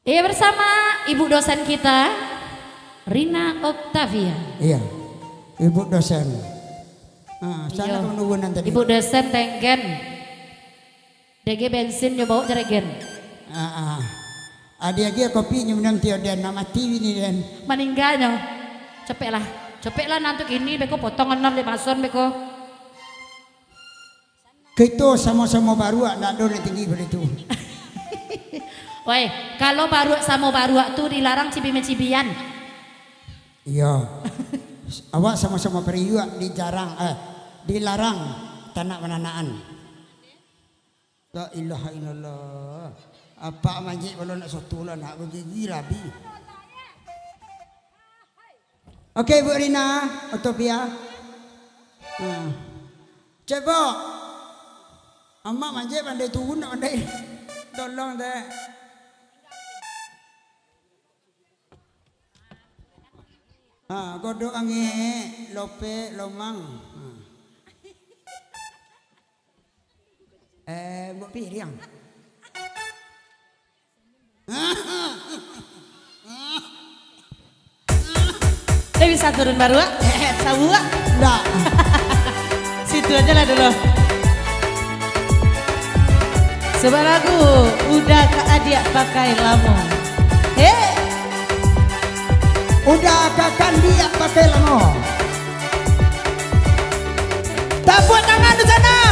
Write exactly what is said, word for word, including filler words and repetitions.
Iya, bersama ibu dosen kita, Rina Octavia. Iya, ibu dosen. Ah, sana Iyo. Kawan nunggu nan tadi. Ibu dosen tenggen. Dege bensin nyo bawa jeregen. Ah, ah. Adi agi kopi nyo minum tio den, nak mati bini den. Maningganyo. Cepeklah. Cepeklah nantu kini beko potong enam di mason beko. Kito samo-samo baruak, ndak ado nan tinggi pado itu. Woi, kalau baruak samo baruak tu dilarang cibi-macibian. Iyo. Awak samo-samo pariuak dijarang, eh, dilarang tanak mananakan. La ilaha illallah. Apak manjek balo nak soto lah, nak bagigi rabi. Oke, Bu Rina, Octavia. Hmm. Cek, Bu. Amak manjek pandai turun nak pandai. Tolong, dek. Ha, godok angek, lopek, lomang. Ha. Eh, buat piriang. Eh, bisa turun baruak? Eh, sabuak? Ndak. Situ aja lah dulu. Sebuah lagu, Udah Ka Adiak Pakai Lamo. Hei! Udah Ka Kandiak Pakai Lamo. Tapuak tangan di sana.